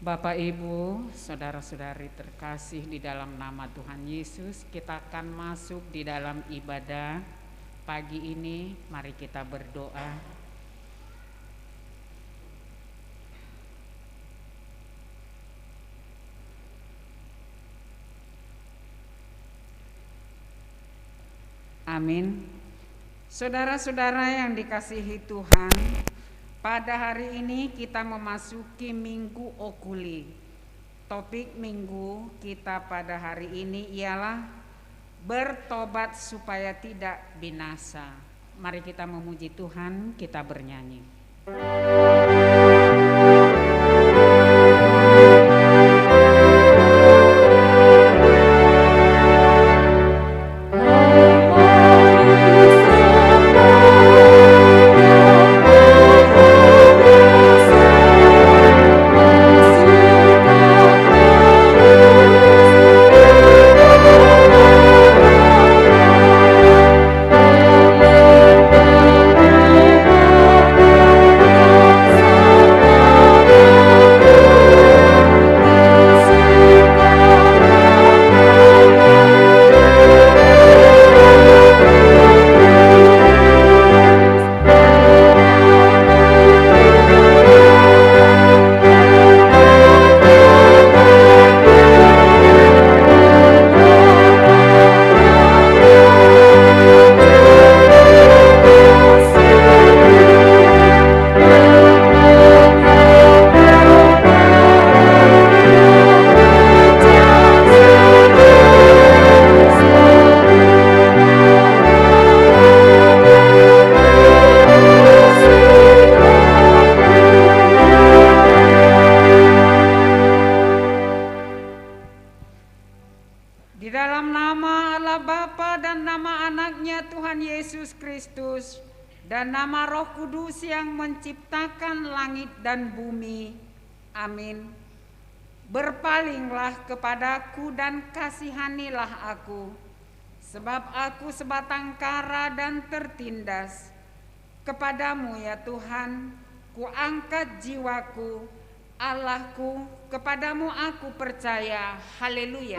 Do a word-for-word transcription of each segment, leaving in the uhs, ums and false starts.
Bapak, Ibu, saudara-saudari terkasih di dalam nama Tuhan Yesus, kita akan masuk di dalam ibadah pagi ini. Mari kita berdoa. Amin. Saudara-saudara yang dikasihi Tuhan, pada hari ini kita memasuki Minggu Okuli. Topik Minggu kita pada hari ini ialah bertobat supaya tidak binasa. Mari kita memuji Tuhan, kita bernyanyi. Di dalam nama Allah Bapa dan nama Anaknya Tuhan Yesus Kristus dan nama Roh Kudus yang menciptakan langit dan bumi. Amin. Berpalinglah kepadaku dan kasihanilah aku, sebab aku sebatang kara dan tertindas. Kepada-Mu, ya Tuhan, kuangkat jiwaku, Allahku, kepada-Mu aku percaya. Haleluya.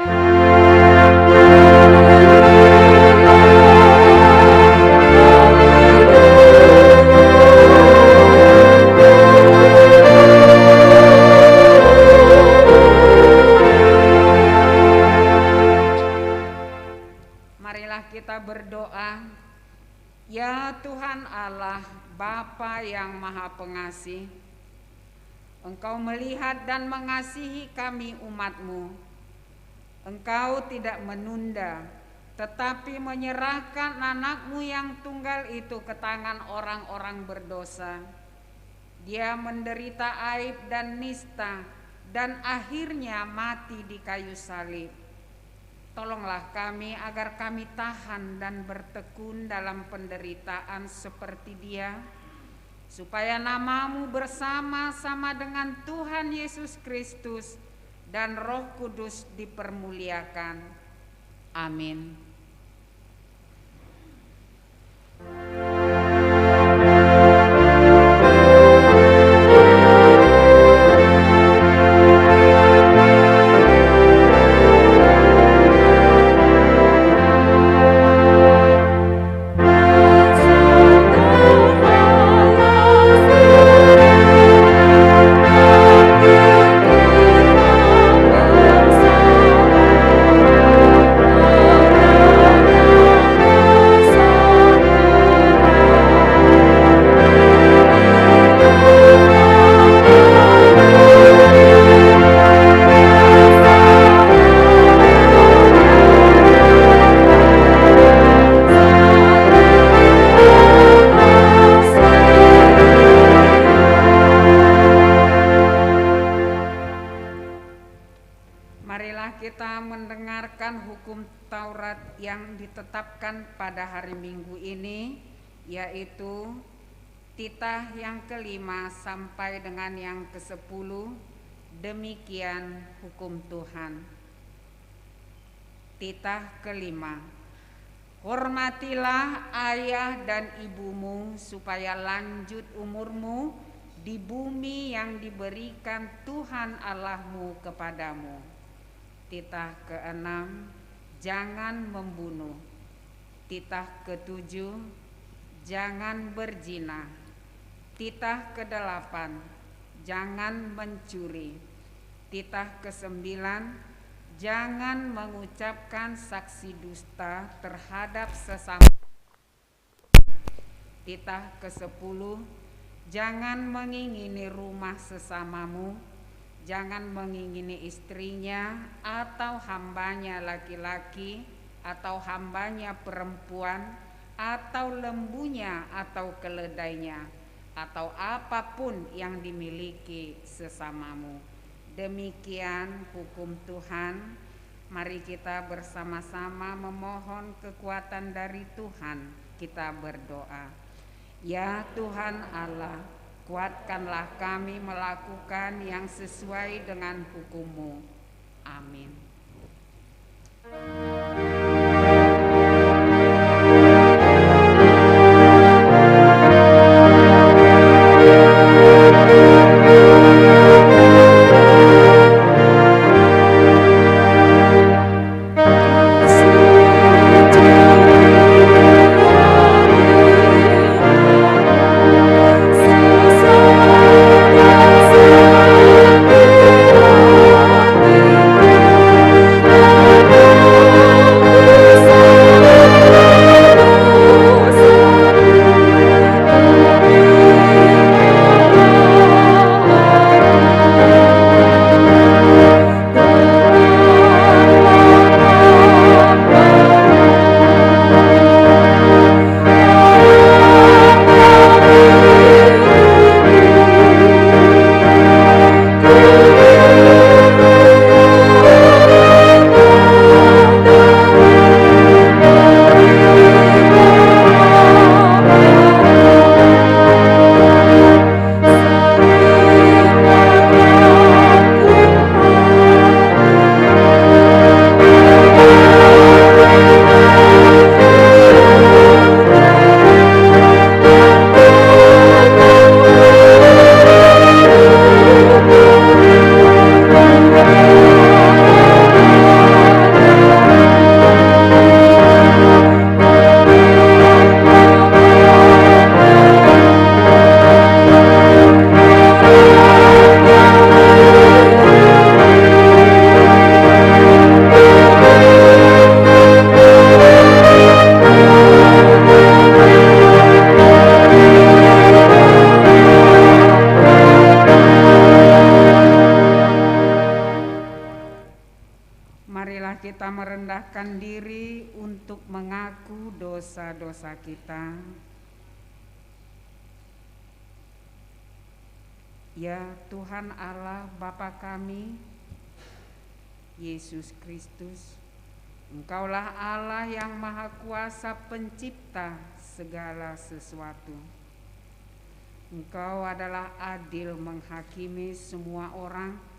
Marilah kita berdoa. Ya Tuhan Allah, Bapa yang Maha Pengasih, Engkau melihat dan mengasihi kami, umat-Mu. Engkau tidak menunda, tetapi menyerahkan Anak-Mu yang tunggal itu ke tangan orang-orang berdosa. Dia menderita aib dan nista, dan akhirnya mati di kayu salib. Tolonglah kami agar kami tahan dan bertekun dalam penderitaan seperti Dia, supaya nama-Mu bersama-sama dengan Tuhan Yesus Kristus dan Roh Kudus dipermuliakan. Amin. Marilah kita mendengarkan hukum Taurat yang ditetapkan pada hari Minggu ini, yaitu titah yang kelima sampai dengan yang kesepuluh. Demikian hukum Tuhan. Titah kelima. Hormatilah ayah dan ibumu, supaya lanjut umurmu di bumi yang diberikan Tuhan Allahmu kepadamu. Titah keenam, jangan membunuh. Titah ketujuh, jangan berzina. Titah kedelapan, jangan mencuri. Titah kesembilan, jangan mengucapkan saksi dusta terhadap sesama. Titah kesepuluh, jangan mengingini rumah sesamamu, jangan mengingini istrinya atau hambanya laki-laki atau hambanya perempuan atau lembunya atau keledainya atau apapun yang dimiliki sesamamu. Demikian hukum Tuhan. Mari kita bersama-sama memohon kekuatan dari Tuhan. Kita berdoa. Ya Tuhan Allah, kuatkanlah kami melakukan yang sesuai dengan hukum-Mu. Amin. Marilah kita merendahkan diri untuk mengaku dosa-dosa kita. Ya Tuhan Allah Bapa kami, Yesus Kristus, Engkaulah Allah yang Maha Kuasa, Pencipta segala sesuatu. Engkau adalah adil menghakimi semua orang.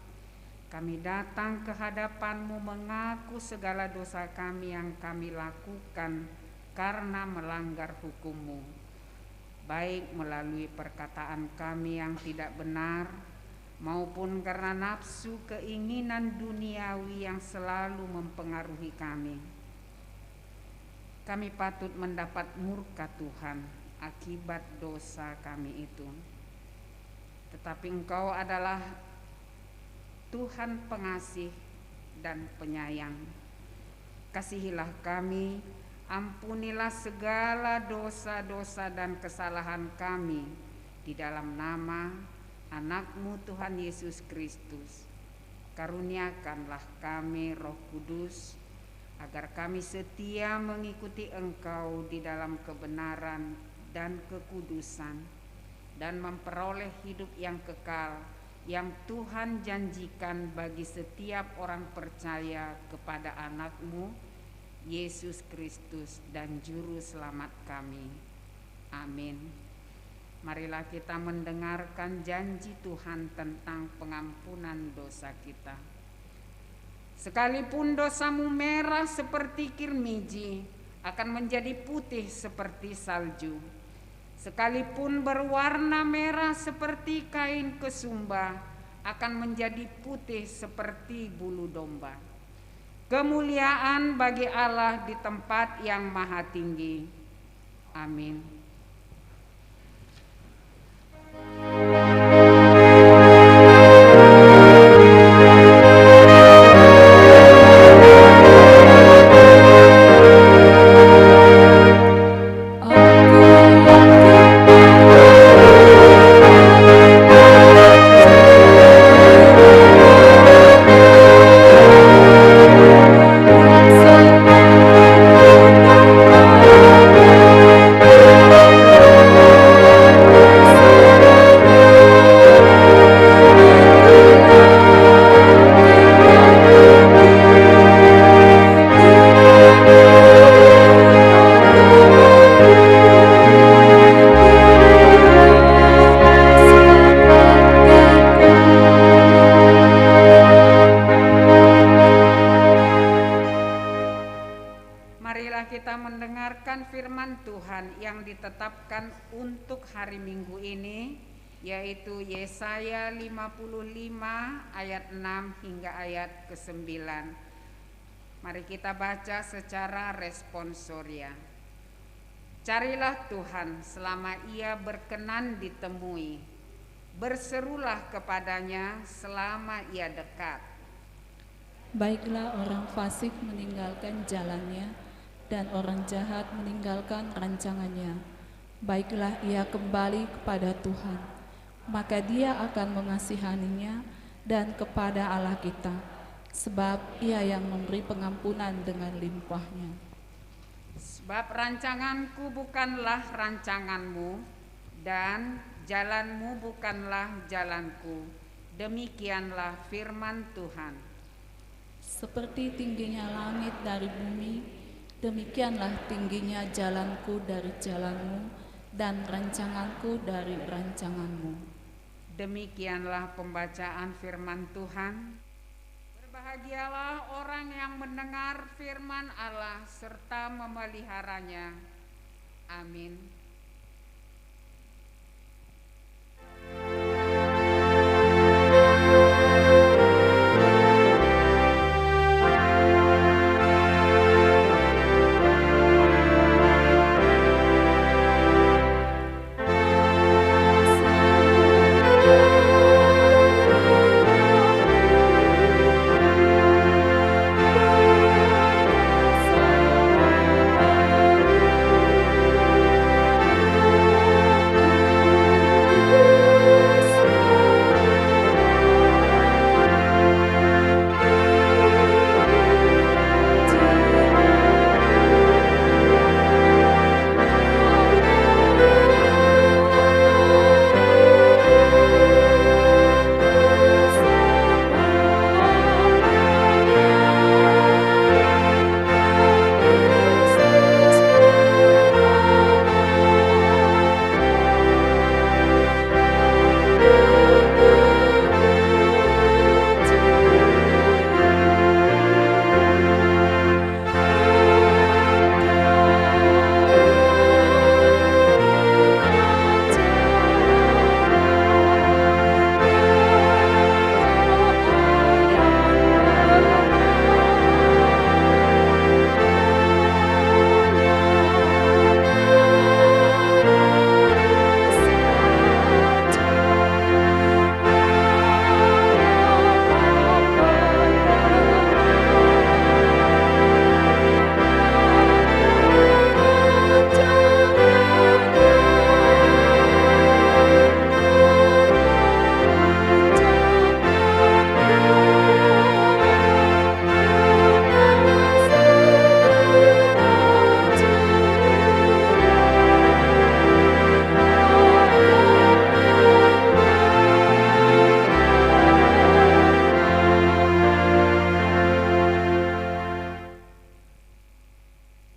Kami datang ke hadapan-Mu mengaku segala dosa kami yang kami lakukan karena melanggar hukum-Mu, baik melalui perkataan kami yang tidak benar, maupun karena nafsu keinginan duniawi yang selalu mempengaruhi kami. Kami patut mendapat murka Tuhan akibat dosa kami itu. Tetapi Engkau adalah Tuhan pengasih dan penyayang. Kasihilah kami, ampunilah segala dosa-dosa dan kesalahan kami di dalam nama Anak-Mu Tuhan Yesus Kristus. Karuniakanlah kami Roh Kudus, agar kami setia mengikuti Engkau di dalam kebenaran dan kekudusan, dan memperoleh hidup yang kekal yang Tuhan janjikan bagi setiap orang percaya kepada Anak-Mu, Yesus Kristus dan Juru Selamat kami. Amin. Marilah kita mendengarkan janji Tuhan tentang pengampunan dosa kita. Sekalipun dosamu merah seperti kirmiji, akan menjadi putih seperti salju. Sekalipun berwarna merah seperti kain kesumba, akan menjadi putih seperti bulu domba. Kemuliaan bagi Allah di tempat yang maha tinggi. Amin. Marilah kita mendengarkan firman Tuhan yang ditetapkan untuk hari Minggu ini, yaitu Yesaya lima puluh lima ayat enam hingga ayat kesembilan. Mari kita baca secara responsoria. Carilah Tuhan selama Ia berkenan ditemui. Berserulah kepada-Nya selama Ia dekat. Baiklah orang fasik meninggalkan jalannya, dan orang jahat meninggalkan rancangannya. Baiklah ia kembali kepada Tuhan, maka Dia akan mengasihaninya, dan kepada Allah kita, sebab Ia yang memberi pengampunan dengan limpahnya. Sebab rancangan-Ku bukanlah rancangan-Mu, dan jalan-Mu bukanlah jalan-Ku. Demikianlah firman Tuhan. Seperti tingginya langit dari bumi, demikianlah tingginya jalan-Ku dari jalan-Mu, dan rancangan-Ku dari rancangan-Mu. Demikianlah pembacaan firman Tuhan. Berbahagialah orang yang mendengar firman Allah serta memeliharanya. Amin.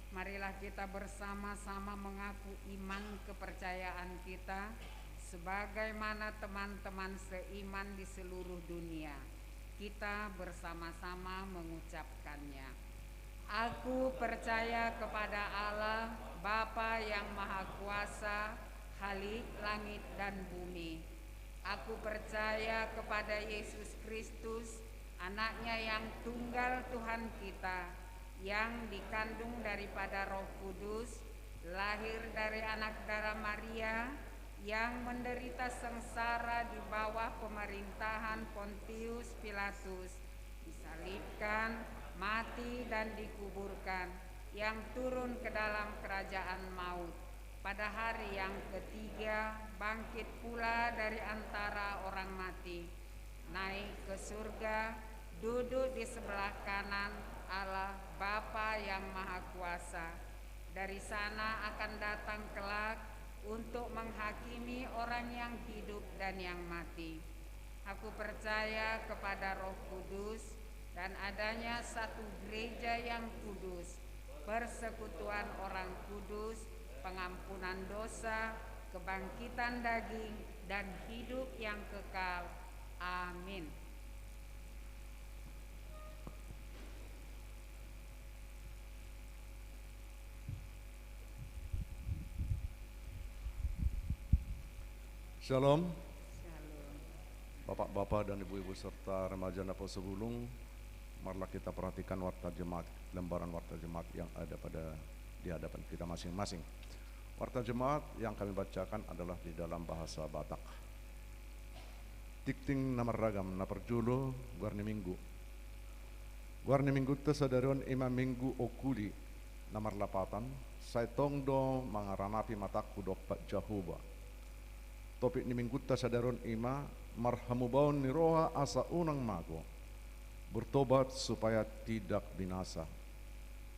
Marilah kita bersama-sama mengaku iman kepercayaan kita sebagaimana teman-teman seiman di seluruh dunia. Kita bersama-sama mengucapkannya. Aku percaya kepada Allah, Bapa yang Maha Kuasa, Khalik langit dan bumi. Aku percaya kepada Yesus Kristus, Anaknya yang tunggal Tuhan kita, yang dikandung daripada Roh Kudus, lahir dari anak darah Maria, yang menderita sengsara di bawah pemerintahan Pontius Pilatus, disalibkan, mati, dan dikuburkan, yang turun ke dalam kerajaan maut. Pada hari yang ketiga, bangkit pula dari antara orang mati, naik ke surga, duduk di sebelah kanan Allah Bapa yang Maha Kuasa. Dari sana akan datang kelak untuk menghakimi orang yang hidup dan yang mati. Aku percaya kepada Roh Kudus dan adanya satu gereja yang kudus, persekutuan orang kudus, pengampunan dosa, kebangkitan daging, dan hidup yang kekal. Amin. Shalom. Shalom. Bapak-bapak dan ibu-ibu serta remaja Naposobulung, marilah kita perhatikan warta jemaat, lembaran warta jemaat yang ada pada, di hadapan kita masing-masing. Warta jemaat yang kami bacakan adalah di dalam bahasa Batak. Tingting na marragam. Na parjolo, goar ni Minggu. Goar ni Minggunta sadari on i ma Minggu Okuli, na marlapatan, sai tong do mangaranapi matangku dompak Jahowa. Topik ni Minggunta sadari on i ma marhamubaon ni roha asa unang mago, bertobat supaya tidak binasa.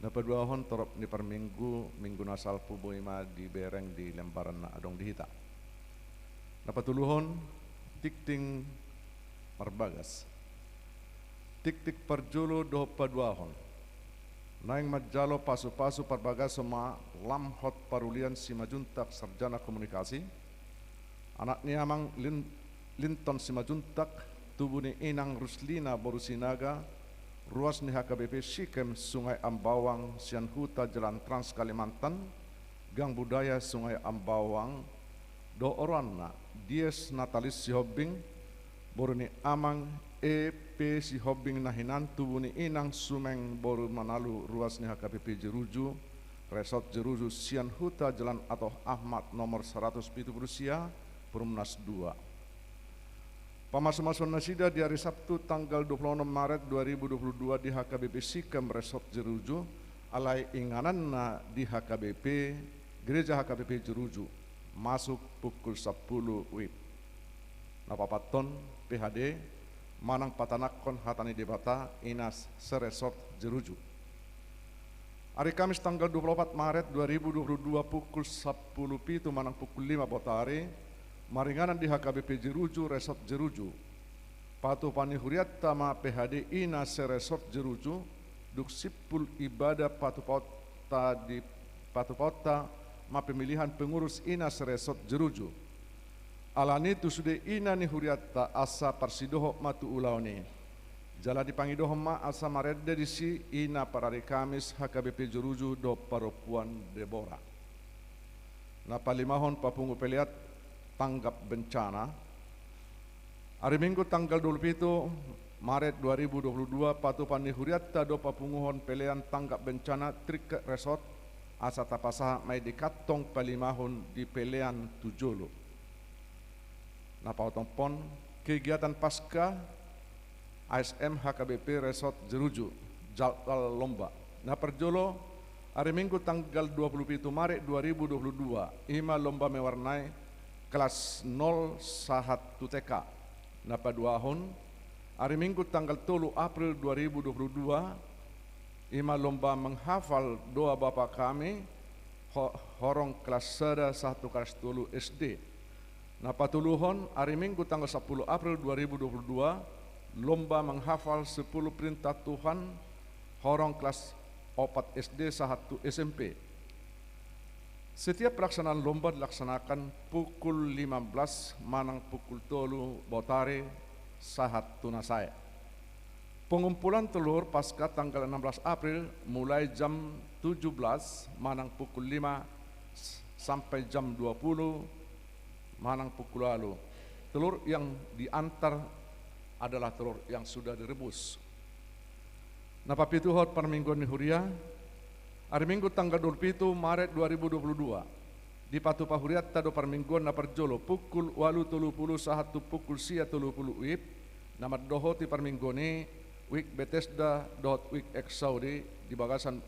Na paduahon, torop ni parminggu, Minggu na salpu boi ma dibereng di lembaran na adong di hita. Na patoluhon, tingting marbagas. Tingting parjolo dohot paduahon. Naeng manjalo pasupasu parbagason ma lam hot parulian Simanjuntak, sarjana komunikasi, anak ni amang Lin-, Linton Simanjuntak, tubu ni inang Ruslina boru Sinaga, ruas ni H K B P Sikem Sungai Ambawang sian huta Jalan Trans Kalimantan, gang budaya Sungai Ambawang, dohot oroanna, Dies Natalis Sihombing, boru ni amang E P Sihombing na hinan, tubu ni inang Sumeng boru Manalu, ruas ni H K B P Jeruju, Resort Jeruju, sian huta Jalan Atoh Ahmad nomor saratus pitu pulu sia, Perumnas dua. Pamasumasuon nasida di ari Sabtu tanggal dua pulu onom Maret dua ribu dua pulu dua di H K B P Sikem Resort Jeruju, alai ingananna di H K B P, Gereja H K B P Jeruju, masuk pukul sampulu WIB. Na paopathon, P H D, manang patanakhon hata ni Debata, i na seresort Jeruju. Ari Kamis tanggal dua pulu opat Maret dua ribu dua pulu dua pukul sampulu pitu manang pukul lima botari, maringanan di H K B P Jeruju, Resort Jeruju. Patupa ni hurianta ma P H D i na seresort Jeruju, dung simpul ibadah patupaonta di, patupaonta ma pemilihan pengurus i na seresort Jeruju. Alani tu sude ina ni hurianta asa parsidohot ma tu ulaon i. Jala dipangidohon ma asa marende disi ina parari Kamis H K B P Jeruju dohot parompuan Debora. Na palimahon, papungu pelean tanggap bencana. Ari Minggu tanggal dua pulu pitu Maret dua ribu dua pulu dua, patupa ni hurianta do papunguhon pelean tanggap bencana Tringkek Resort, asa tapasahat ma i di kantong palimahon di pelean tu jolo. Na paonomhon, kegiatan Paskah A S M H K B P Resort Jeruju, jadwal lomba. Na parjolo, ari Minggu tanggal dua pulu pitu Maret dua ribu dua pulu dua, i ma lomba mewarnai kelas nol sahat tu T K. Na paduahon, ari Minggu tanggal tolu April dua ribu dua pulu dua, i ma lomba menghafal doa Bapa Kami, ho-, horong kelas sada sahat tu kelas tolu S D. Na patoluhon, ari Minggu tanggal sampulu April dua ribu dua pulu dua, lomba menghafal sepuluh perintah Tuhan, horong kelas opat S D sahat tu S M P. Setiap pelaksanaan lomba dilaksanakan pukul lima belas manang pukul tolu botari sahat tu na sae. Pengumpulan telur Paskah tanggal enam belas April mulai jam tujuh belas manang pukul lima s-, sampai jam dua puluh, manang pukul ualu. Telur yang diantar adalah telur yang sudah direbus. Na papituhon parmingguon ni huria. Ari Minggu tanggal dua puluh pitu Maret dua ribu dua puluh dua, dipatupa hurianta do parmingguon na parjolo pukul ualu tolu pulu sahat tu pukul sia tolu pulu WIB, na mandohoti parmingguon i WIB Bethesda dohot WIB Exaudi di bagasan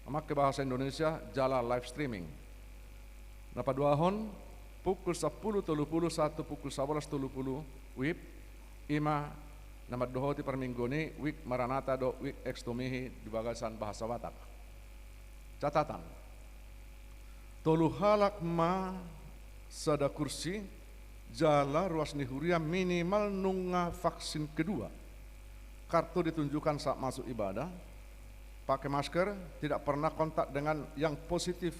mamangke bahasa Indonesia jala live streaming. Na paduahon, pukul sampulu tolu pulu sahat tu pukul sabolas tolu pulu WIB, i ma na mandohoti parmingguon i WIB Maranatha dohot WIB Extomihi di bagasan bahasa Batak. Catatan: tolu halak ma sada kursi, jala ruas ni huria minimal nunga vaksin kedua. Kartu ditunjukkan saat masuk ibadah. Pakai masker, tidak pernah kontak dengan yang positif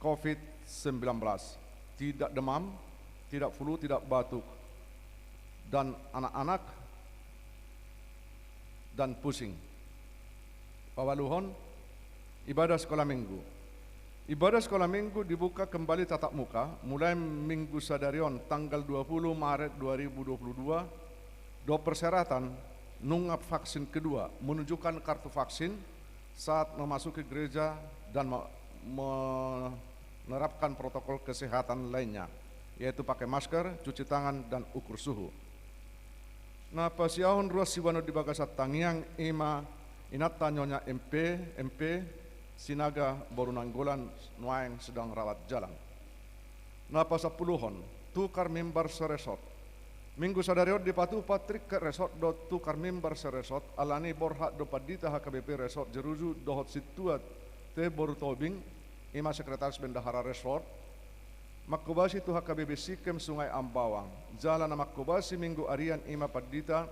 covid sembilan belas, tidak demam, tidak flu, tidak batuk, dan anak-anak dan pusing. Paualuhon, ibadah sekolah minggu. Ibadah sekolah minggu dibuka kembali tatap muka mulai Minggu sadari on, tanggal dua puluh Maret dua ribu dua puluh dua, dohot persyaratan nunga vaksin kedua, menunjukkan kartu vaksin saat memasuki gereja dan me-, menerapkan protokol kesehatan lainnya, yaitu pakai masker, cuci tangan, dan ukur suhu. Na pasiahon ruas siboanon di bagasan tangiang i ma inanta Nyonya M P, M P, Sinaga boru Nainggolan, nuaeng sedang rawat jalan. Na pasampuluhon, tukar mimbar seresort. Minggu sadari on dipatupa tingki resort dohot tukar mimbar seresort, alani borhat do pandita H K B P Resort Jeruju dohot sintua T boru Tobing, i ma sekretaris bendahara resort, mangkobasi tu H K B P Sikem Sungai Ambawang, jala na mangkobasi minggu arian i ma pandita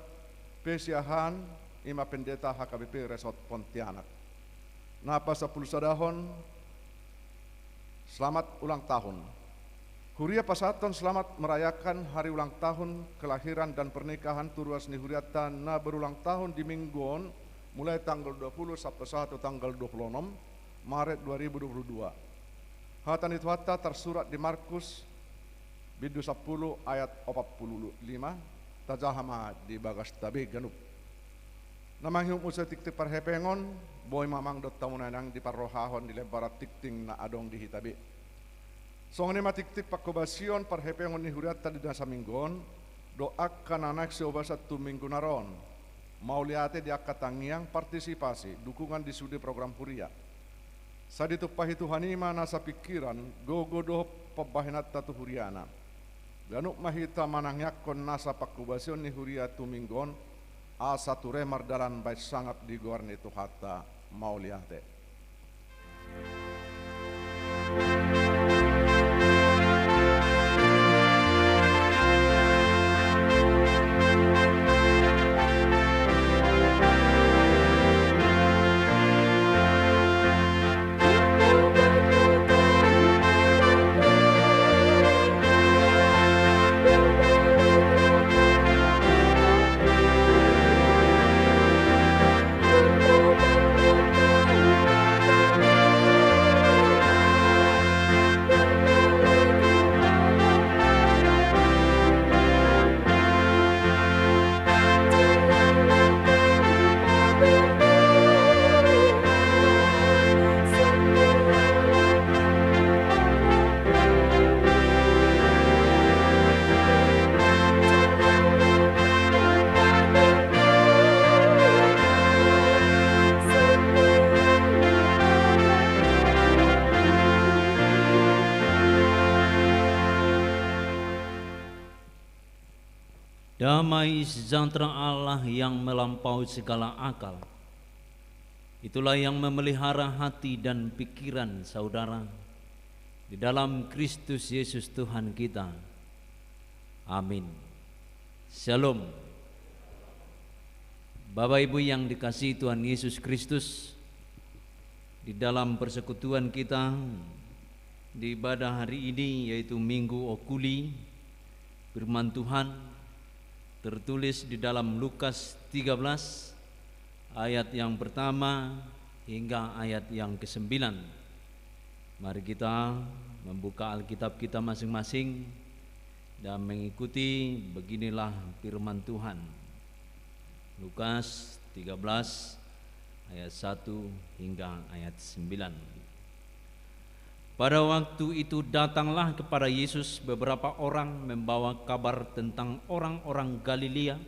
P Siahaan, i ma pendeta H K B P Resort Pontianak. Na pasampulusadahon, selamat ulang tahun. Huria pasahathon selamat merayakan hari ulang tahun kelahiran dan pernikahan tu ruas ni hurianta na berulang tahun di minggu on, mulai tanggal dua pulu sampe sahat tu tanggal dua pulu onom Maret dua ribu dua pulu dua. Hata ni Tuhanta tarsurat di Markus bindu sampulu ayat opat pulu lima, tajaha ma di bagasta be ganup. Na mangihut muse tingting parhepengon, boi ma manang dohot hamu na inang diparrohahon di lembaran tingting na adong di hita be. Songon i ma tingting pangkobasion parhepengon ni hurianta di na saminggu on, dohot angka na naeng siobasan tu minggu na ro on. Mauliate di angka tangiang, partisipasi, dukungan di sude program huria. Sai ditumpahi Tuhan i ma nasa pingkiran, gogo dohot pambahenanta tu huriana. Ganup ma hita manangiangkon nasa pangkobasion ni huria tu minggu on, asa ture mardalan bahen sangap di goar ni Tuhanta. Mauliate. Damai sejahtera Allah yang melampaui segala akal, itulah yang memelihara hati dan pikiran saudara di dalam Kristus Yesus Tuhan kita. Amin. Shalom. Bapak Ibu yang dikasihi Tuhan Yesus Kristus, di dalam persekutuan kita di ibadah hari ini, yaitu Minggu Okuli, firman Tuhan tertulis di dalam Lukas tiga belas ayat yang pertama hingga ayat yang kesembilan. Mari kita membuka Alkitab kita masing-masing dan mengikuti, beginilah firman Tuhan. Lukas tiga belas ayat satu hingga ayat sembilan. Pada waktu itu datanglah kepada Yesus beberapa orang membawa kabar tentang orang-orang Galilea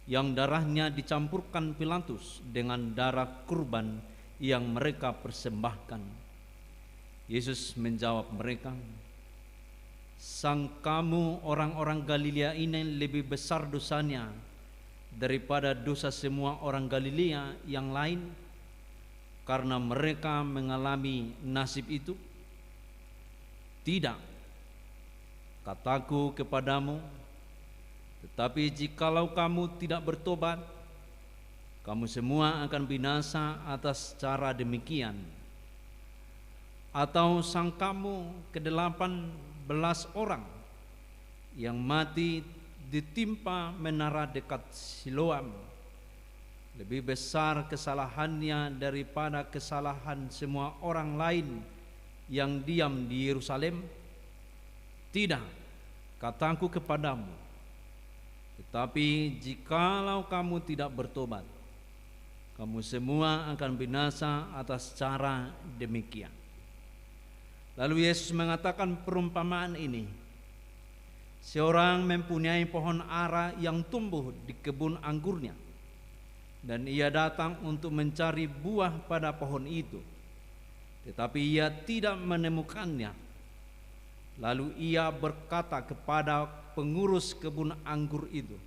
yang darahnya dicampurkan Pilatus dengan darah kurban yang mereka persembahkan. Yesus menjawab mereka, "Sang kamu orang-orang Galilea ini lebih besar dosanya daripada dosa semua orang Galilea yang lain, karena mereka mengalami nasib itu? Tidak, kataku kepadamu, tetapi jikalau kamu tidak bertobat, kamu semua akan binasa atas cara demikian." Atau sang kamu kedelapan belas orang yang mati ditimpa menara dekat Siloam lebih besar kesalahannya daripada kesalahan semua orang lain yang diam di Yerusalem? Tidak, kataku kepadamu, tetapi jikalau kamu tidak bertobat, kamu semua akan binasa atas cara demikian. Lalu Yesus mengatakan perumpamaan ini, "Seorang mempunyai pohon ara yang tumbuh di kebun anggurnya, dan ia datang untuk mencari buah pada pohon itu, tetapi ia tidak menemukannya. Lalu ia berkata kepada pengurus kebun anggur itu,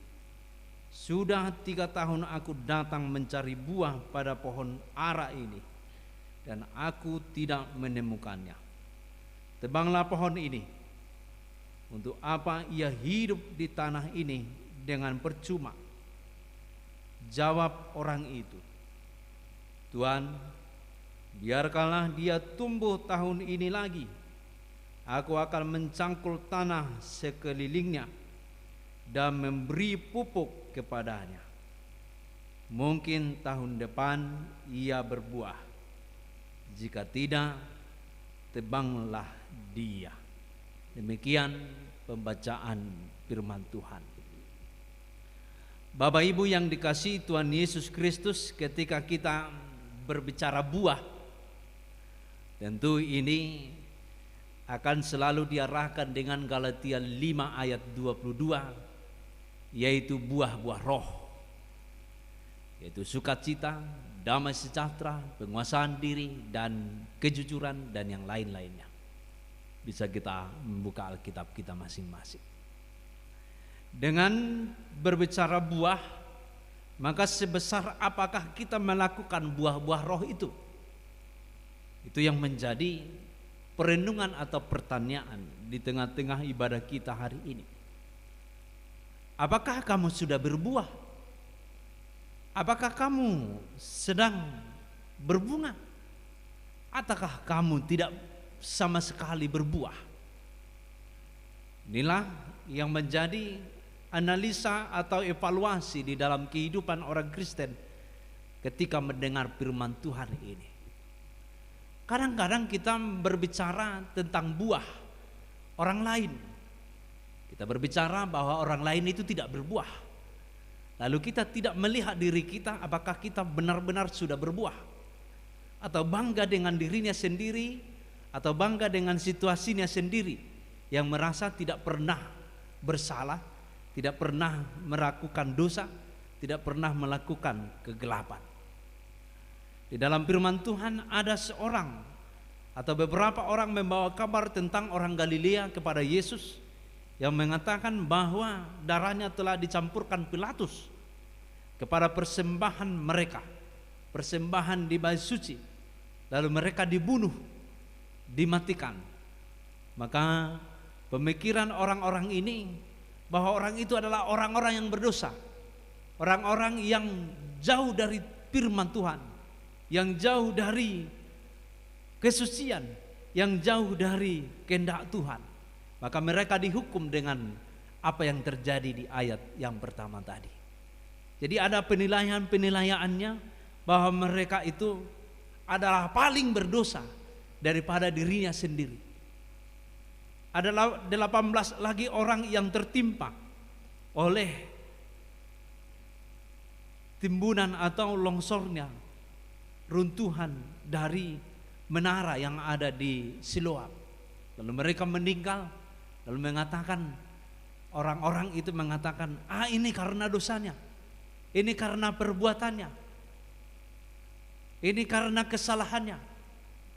'Sudah tiga tahun aku datang mencari buah pada pohon ara ini, dan aku tidak menemukannya. Tebanglah pohon ini. Untuk apa ia hidup di tanah ini dengan percuma?' Jawab orang itu, 'Tuan, biarkanlah dia tumbuh tahun ini lagi. Aku akan mencangkul tanah sekelilingnya dan memberi pupuk kepadanya. Mungkin tahun depan ia berbuah. Jika tidak, tebanglah dia.'" Demikian pembacaan firman Tuhan. Bapak Ibu yang dikasihi Tuhan Yesus Kristus, ketika kita berbicara buah, tentu ini akan selalu diarahkan dengan Galatia lima ayat dua puluh dua, yaitu buah-buah roh, yaitu sukacita, damai sejahtera, penguasaan diri, dan kejujuran, dan yang lain-lainnya. Bisa kita membuka Alkitab kita masing-masing. Dengan berbicara buah, maka sebesar apakah kita melakukan buah-buah roh itu? Itu yang menjadi perenungan atau pertanyaan di tengah-tengah ibadah kita hari ini. Apakah kamu sudah berbuah? Apakah kamu sedang berbunga? Ataukah kamu tidak sama sekali berbuah? Inilah yang menjadi analisa atau evaluasi di dalam kehidupan orang Kristen ketika mendengar firman Tuhan ini. Kadang-kadang kita berbicara tentang buah orang lain. Kita berbicara bahwa orang lain itu tidak berbuah. Lalu kita tidak melihat diri kita, apakah kita benar-benar sudah berbuah. Atau bangga dengan dirinya sendiri, atau bangga dengan situasinya sendiri, yang merasa tidak pernah bersalah, tidak pernah melakukan dosa, tidak pernah melakukan kegelapan. Di dalam firman Tuhan ada seorang atau beberapa orang membawa kabar tentang orang Galilea kepada Yesus yang mengatakan bahwa darahnya telah dicampurkan Pilatus kepada persembahan mereka, persembahan di Bait Suci, lalu mereka dibunuh, dimatikan. Maka pemikiran orang-orang ini bahwa orang itu adalah orang-orang yang berdosa, orang-orang yang jauh dari firman Tuhan, yang jauh dari kesucian, yang jauh dari kehendak Tuhan. Maka mereka dihukum dengan apa yang terjadi di ayat yang pertama tadi. Jadi ada penilaian-penilaiannya bahwa mereka itu adalah paling berdosa daripada dirinya sendiri. Ada la-, delapan belas lagi orang yang tertimpa oleh timbunan atau longsornya, runtuhan dari menara yang ada di Siloam. Lalu mereka meninggal, lalu mengatakan, orang-orang itu mengatakan, "Ah, ini karena dosanya, ini karena perbuatannya, ini karena kesalahannya."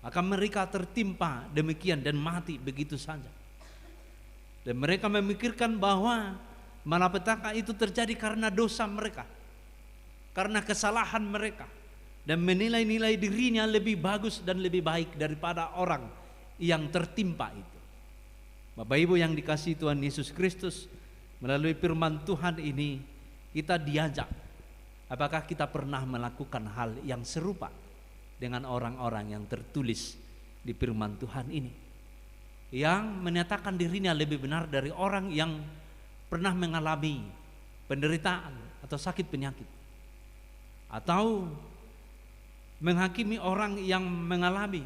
Maka mereka tertimpa demikian dan mati begitu saja. Dan mereka memikirkan bahwa malapetaka itu terjadi karena dosa mereka, karena kesalahan mereka, dan menilai-nilai dirinya lebih bagus dan lebih baik daripada orang yang tertimpa itu. Bapak Ibu yang dikasihi Tuhan Yesus Kristus, melalui firman Tuhan ini kita diajak, apakah kita pernah melakukan hal yang serupa dengan orang-orang yang tertulis di firman Tuhan ini, yang menyatakan dirinya lebih benar dari orang yang pernah mengalami penderitaan atau sakit penyakit, atau menghakimi orang yang mengalami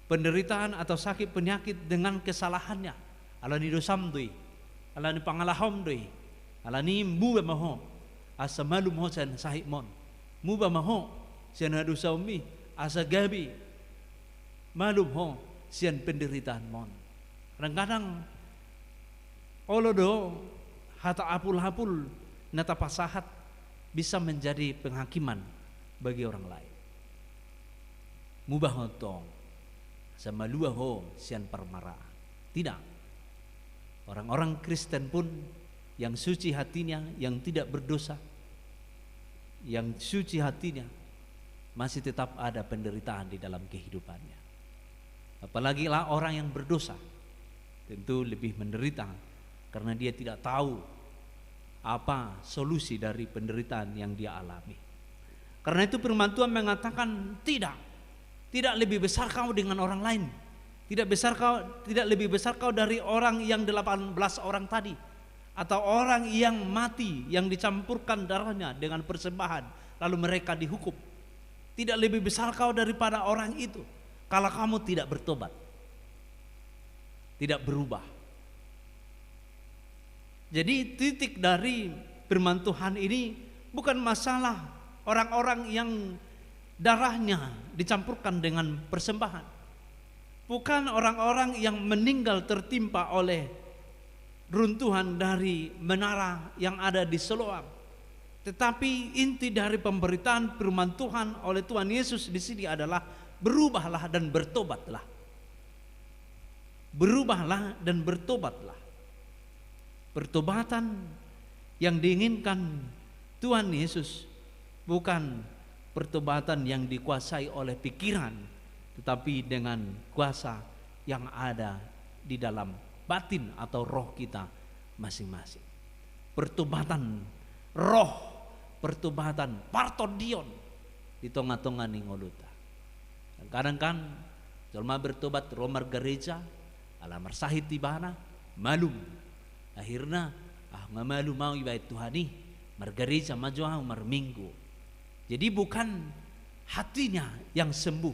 penderitaan atau sakit penyakit dengan kesalahannya. Alani dosam do i, alani pangalahom do i, alani i muba ma ho, asa malum ho sian sahitmon. Muba ma ho sian hadosaonmi, asa gabe malum ho sian penderitaanmon. Kadang-kadang olo do hata apul-apul na tapasahat bisa menjadi penghakiman bagi orang lain. Muba ho tong, asa malua ho sian parmaraan. Tidak. Orang-orang Kristen pun yang suci hatinya, yang tidak berdosa, yang suci hatinya, masih tetap ada penderitaan di dalam kehidupannya. Apalagi lah orang yang berdosa, tentu lebih menderita karena dia tidak tahu apa solusi dari penderitaan yang dia alami. Karena itu firman Tuhan mengatakan, "Tidak. Tidak lebih besar kau dengan orang lain. Tidak besar kau, tidak lebih besar kau dari orang yang delapan belas orang tadi, atau orang yang mati, yang dicampurkan darahnya dengan persembahan, lalu mereka dihukum. Tidak lebih besar kau daripada orang itu, kalau kamu tidak bertobat, tidak berubah." Jadi, titik dari firman Tuhan ini bukan masalah orang-orang yang darahnya dicampurkan dengan persembahan, bukan orang-orang yang meninggal tertimpa oleh runtuhan dari menara yang ada di Siloam. Tetapi inti dari pemberitaan firman Tuhan oleh Tuhan Yesus di sini adalah, "Berubahlah dan bertobatlah." Berubahlah dan bertobatlah. Pertobatan yang diinginkan Tuhan Yesus bukan pertobatan yang dikuasai oleh pikiran, tetapi dengan kuasa yang ada di dalam batin atau roh kita masing-masing. Pertobatan roh, pertobatan partondion di tonga-tonga ni ngolunta. Kadang kan jolma bertobat ro margareja, ala marsahit ibana, malum. Akhirna, "Ah, nga malum au ibaen Tuhan i, margareja ma jo au marminggu." Jadi bukan hatinya yang sembuh.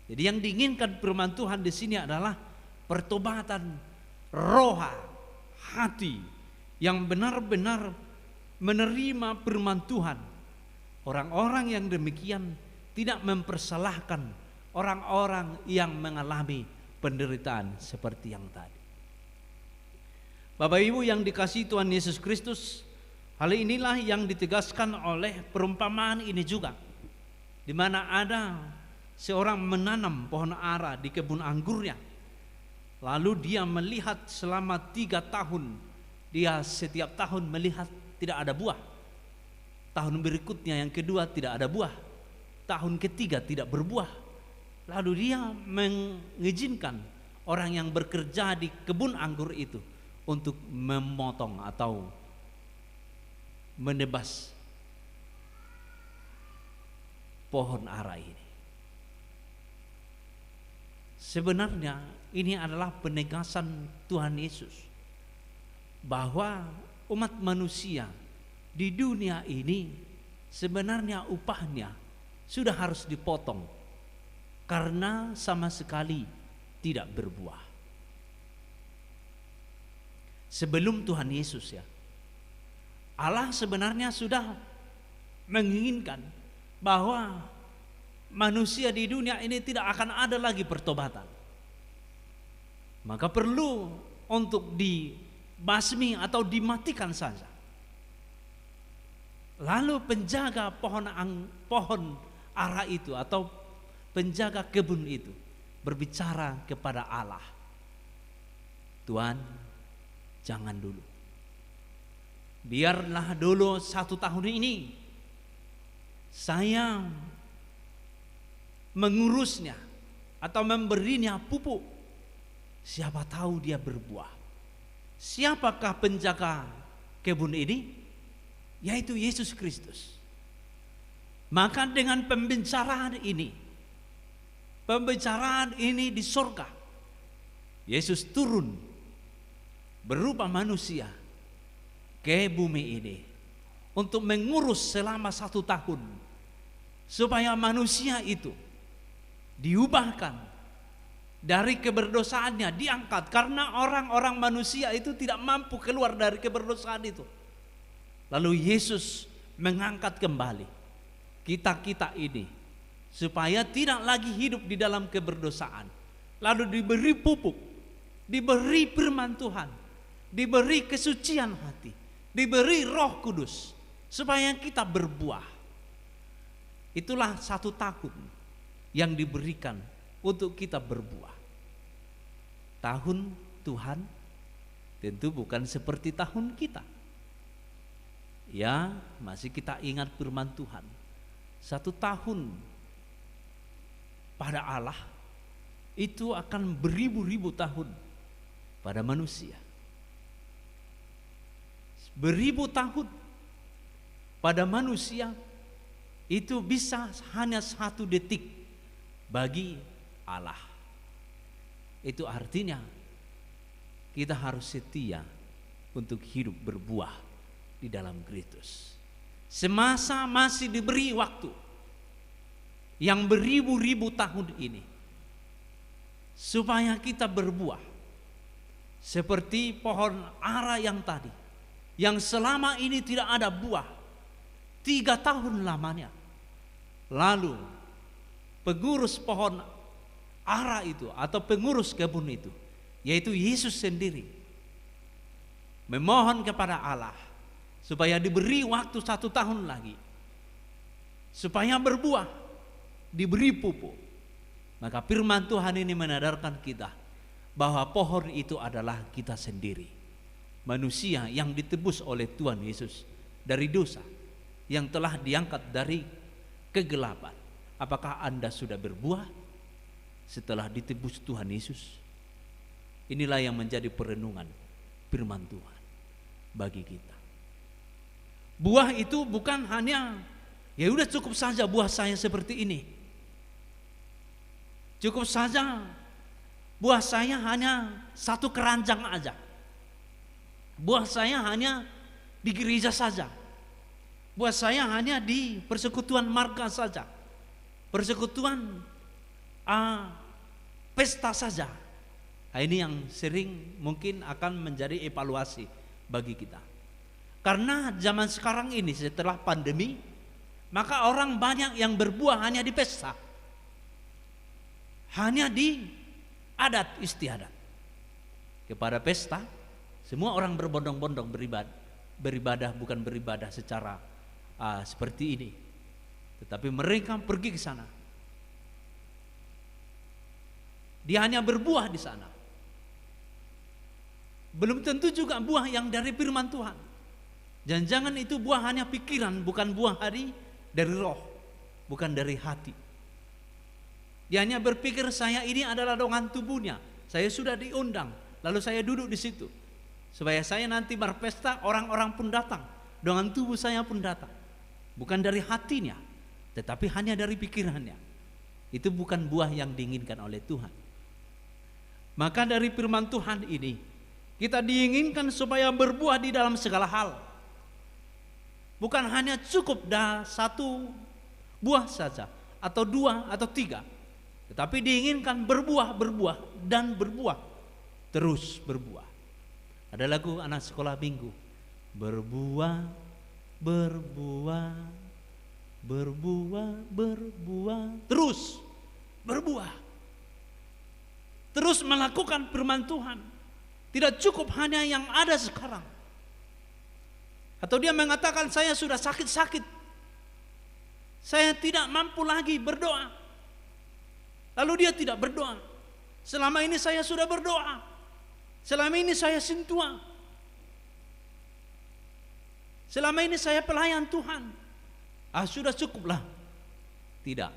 Jadi yang diinginkan firman Tuhan di sini adalah pertobatan roha, hati yang benar-benar menerima firman Tuhan. Orang-orang yang demikian tidak mempersalahkan orang-orang yang mengalami penderitaan seperti yang tadi. Bapak Ibu yang dikasihi Tuhan Yesus Kristus, hal inilah yang ditegaskan oleh perumpamaan ini juga, di mana ada seorang menanam pohon ara di kebun anggurnya. Lalu dia melihat selama tiga tahun, dia setiap tahun melihat tidak ada buah. Tahun berikutnya yang kedua tidak ada buah. Tahun ketiga tidak berbuah. Lalu dia mengizinkan orang yang bekerja di kebun anggur itu untuk memotong atau menebas pohon ara ini. Sebenarnya ini adalah penegasan Tuhan Yesus bahwa umat manusia di dunia ini sebenarnya upahnya sudah harus dipotong karena sama sekali tidak berbuah. Sebelum Tuhan Yesus, ya, Allah sebenarnya sudah menginginkan bahwa manusia di dunia ini tidak akan ada lagi pertobatan. Maka perlu untuk dibasmi atau dimatikan saja. Lalu penjaga pohon ang-, pohon ara itu atau penjaga kebun itu berbicara kepada Allah, "Tuhan, jangan dulu. Biarlah dulu satu tahun ini saya mengurusnya atau memberinya pupuk. Siapa tahu dia berbuah." Siapakah penjaga kebun ini? Yaitu Yesus Kristus. Maka dengan pembicaraan ini, pembicaraan ini di sorga, Yesus turun berupa manusia ke bumi ini untuk mengurus selama satu tahun, supaya manusia itu diubahkan dari keberdosaannya, diangkat, karena orang-orang manusia itu tidak mampu keluar dari keberdosaan itu. Lalu Yesus mengangkat kembali kita-kita ini supaya tidak lagi hidup di dalam keberdosaan. Lalu diberi pupuk, diberi firman Tuhan, diberi kesucian hati, diberi Roh Kudus supaya kita berbuah. Itulah satu tahun yang diberikan untuk kita berbuah. Tahun Tuhan tentu bukan seperti tahun kita. Ya, masih kita ingat firman Tuhan. Satu tahun pada Allah itu akan beribu-ribu tahun pada manusia. Beribu tahun pada manusia itu bisa hanya satu detik bagi Allah. Itu artinya kita harus setia untuk hidup berbuah di dalam Kristus. Semasa masih diberi waktu yang beribu-ribu tahun ini, supaya kita berbuah seperti pohon ara yang tadi, yang selama ini tidak ada buah, tiga tahun lamanya. Lalu pengurus pohon ara itu atau pengurus kebun itu, yaitu Yesus sendiri, memohon kepada Allah supaya diberi waktu satu tahun lagi, supaya berbuah, diberi pupuk. Maka firman Tuhan ini menyadarkan kita bahwa pohon itu adalah kita sendiri. Manusia yang ditebus oleh Tuhan Yesus dari dosa, yang telah diangkat dari kegelapan. Apakah Anda sudah berbuah setelah ditebus Tuhan Yesus? Inilah yang menjadi perenungan firman Tuhan bagi kita. Buah itu bukan hanya, "Ya udah, cukup saja buah saya seperti ini. Cukup saja buah saya hanya satu keranjang aja. Buah saya hanya di gereja saja. Buah saya hanya di persekutuan marga saja. Persekutuan, ah, pesta saja." Nah, ini yang sering mungkin akan menjadi evaluasi bagi kita. Karena zaman sekarang ini, setelah pandemi, maka orang banyak yang berbuah hanya di pesta, hanya di adat istiadat. Kepada pesta, semua orang berbondong-bondong beribad-, beribadah, bukan beribadah secara, ah, seperti ini. Tetapi mereka pergi ke sana. Dia hanya berbuah di sana. Belum tentu juga buah yang dari firman Tuhan. Jangan-jangan itu buah hanya pikiran, bukan buah hari dari roh, bukan dari hati. Dia hanya berpikir, "Saya ini adalah dongan tubuhnya. Saya sudah diundang, lalu saya duduk di situ. Supaya saya nanti berpesta, orang-orang pun datang. Dongan tubuh saya pun datang." Bukan dari hatinya, tetapi hanya dari pikirannya. Itu bukan buah yang diinginkan oleh Tuhan. Maka dari firman Tuhan ini, kita diinginkan supaya berbuah di dalam segala hal. Bukan hanya cukup da-, satu buah saja, atau dua, atau tiga. Tetapi diinginkan berbuah, berbuah, dan berbuah. Terus berbuah. Ada lagu anak sekolah minggu. Berbuah, berbuah, berbuah, berbuah. Terus berbuah. Terus melakukan firman Tuhan. Tidak cukup hanya yang ada sekarang. Atau dia mengatakan, "Saya sudah sakit-sakit. Saya tidak mampu lagi berdoa." Lalu dia tidak berdoa. "Selama ini saya sudah berdoa. Selama ini saya sintua. Selama ini saya pelayan Tuhan. Ah, sudah cukuplah." Tidak.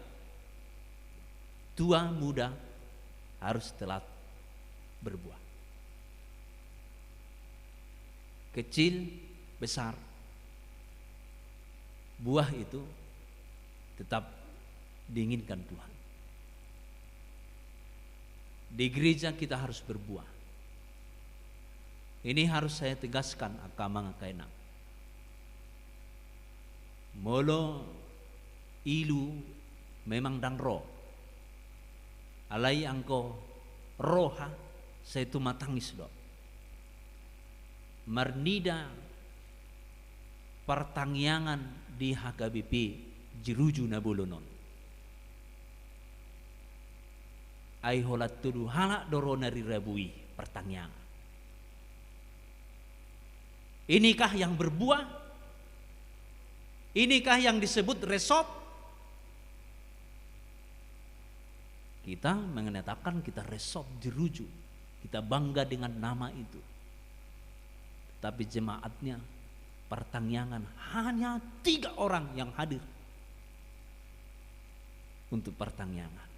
Tua muda harus telat berbuah. Kecil, besar, buah itu tetap diinginkan Tuhan. Di gereja kita harus berbuah. Ini harus saya tegaskan, angka amang, angka inang. Molo ilu memang ndang ro. Alai anggo roha, sai tumatangis do. Marnida partangiangan di H K B P Jeruju na bolon on. Ai holan tudu halak do ro na di rabu i partangiangan. Inikah yang berbuah? Inikah yang disebut resop? Kita menyatakan kita resop Jeruju. Kita bangga dengan nama itu. Tetapi jemaatnya, partangiangan, hanya tiga orang yang hadir untuk partangiangan.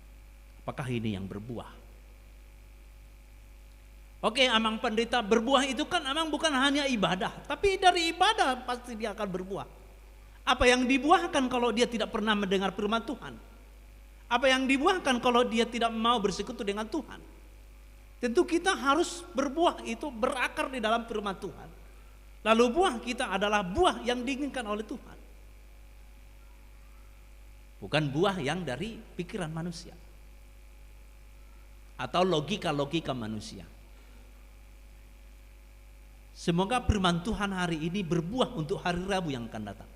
Apakah ini yang berbuah? Oke, Amang Pendeta, berbuah itu kan, Amang, bukan hanya ibadah, tapi dari ibadah pasti dia akan berbuah. Apa yang dibuahkan kalau dia tidak pernah mendengar firman Tuhan? Apa yang dibuahkan kalau dia tidak mau bersekutu dengan Tuhan? Tentu kita harus berbuah itu berakar di dalam firman Tuhan. Lalu buah kita adalah buah yang diinginkan oleh Tuhan. Bukan buah yang dari pikiran manusia atau logika-logika manusia. Semoga firman Tuhan hari ini berbuah untuk hari Rabu yang akan datang.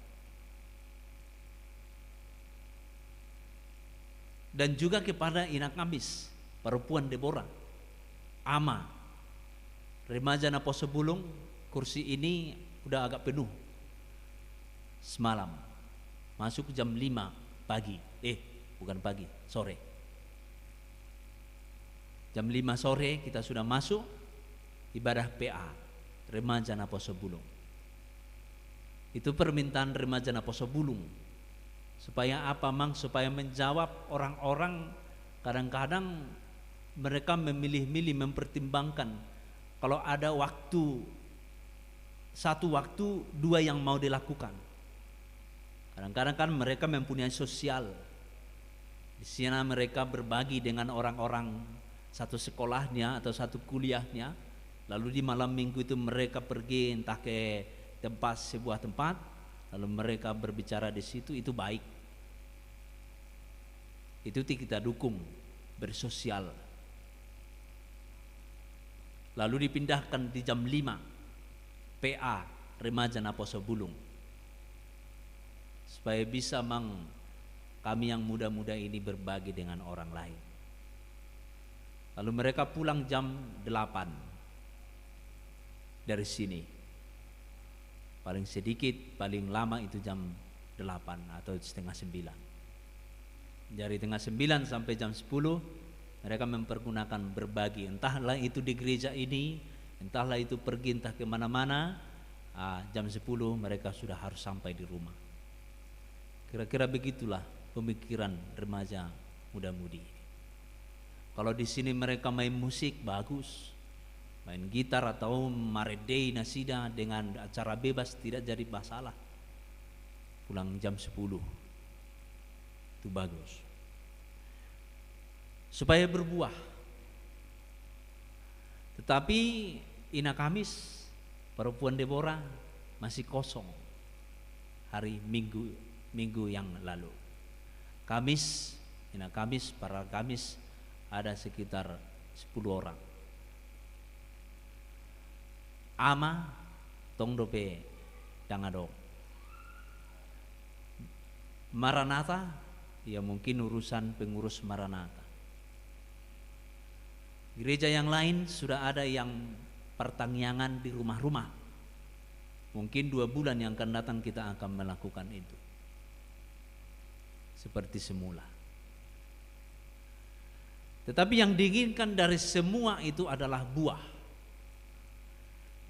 Dan juga kepada Ina Kamis, Perempuan Debora, Ama, remaja Naposo Bulung, kursi ini udah agak penuh semalam. Masuk jam lima pagi. Eh, bukan pagi, sore. Jam lima sore kita sudah masuk ibadah P A, remaja Naposo Bulung. Itu permintaan remaja Naposo Bulung. Supaya apa, Mang? Supaya menjawab orang-orang kadang-kadang mereka memilih-milih, mempertimbangkan. Kalau ada waktu, satu waktu, dua yang mau dilakukan. Kadang-kadang kan mereka mempunyai sosial. Di sana mereka berbagi dengan orang-orang satu sekolahnya atau satu kuliahnya. Lalu di malam minggu itu mereka pergi entah ke tempat, sebuah tempat, lalu mereka berbicara di situ, itu baik. Itu ti-, kita dukung, bersosial. Lalu dipindahkan di jam lima, P A, remaja Naposo Bulung. Supaya bisa, Mang, kami yang muda-muda ini berbagi dengan orang lain. Lalu mereka pulang jam delapan dari sini. Paling sedikit, paling lama itu jam delapan atau setengah sembilan. Dari tengah sembilan sampai jam sepuluh, mereka mempergunakan berbagi. Entahlah itu di gereja ini, entahlah itu pergi entah kemana-mana, ah, jam sepuluh mereka sudah harus sampai di rumah. Kira-kira begitulah pemikiran remaja muda-mudi. Kalau di sini mereka main musik, bagus. Main gitar atau marende nasida dengan acara bebas, tidak jadi masalah. Pulang jam sepuluh. Itu bagus. Supaya berbuah. Tetapi Ina Kamis, Perempuan Debora, masih kosong hari Minggu, minggu yang lalu. Kamis, Ina Kamis, para Kamis, ada sekitar sepuluh orang. Ama, tong dope ndang adong. Maranatha, ya mungkin urusan pengurus Maranatha. Gereja yang lain sudah ada yang pertangiangan di rumah-rumah. Mungkin dua bulan yang akan datang kita akan melakukan itu. Seperti semula. Tetapi yang diinginkan dari semua itu adalah buah.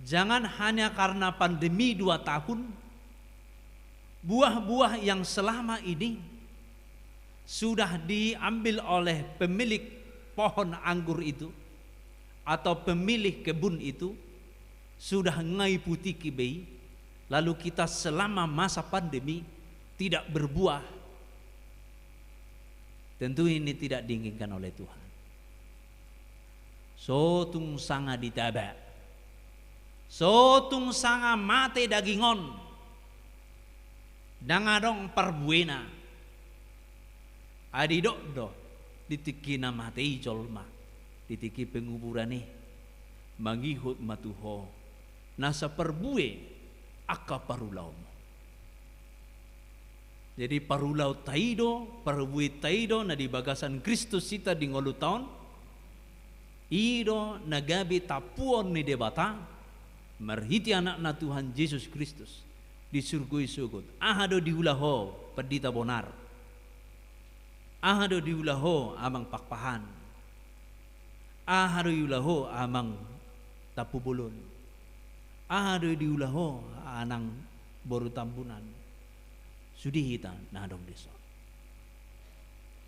Jangan hanya karena pandemi dua tahun, buah-buah yang selama ini sudah diambil oleh pemilik pohon anggur itu atau pemilik kebun itu, sudah nga i putik i be i, lalu kita selama masa pandemi tidak berbuah. Tentu ini tidak diinginkan oleh Tuhan. So tung sanga ditaba, so tung sanga mate daging on, ndang adong parbuena. Ai didok do, di tingki na mate i jolma, di tingki penguburan i, mangihut ma tu ho nasa parbue angka parulaonmu. Jadi parulaonta i do, parbuenta i do na di bagasan Kristus hita di ngolunta on, i do na gabe tampuon ni Debata marhite Anakna Tuhan Jesus Kristus di surgo i sogot. Aha do diula ho, Pandita Bonar? Aha do diula ho, Amang Pakpahan? Aha do diula ho, Amang Tampubolon? Aha do diula ho, Anang boru Tambunan? Sude hita na adong dison.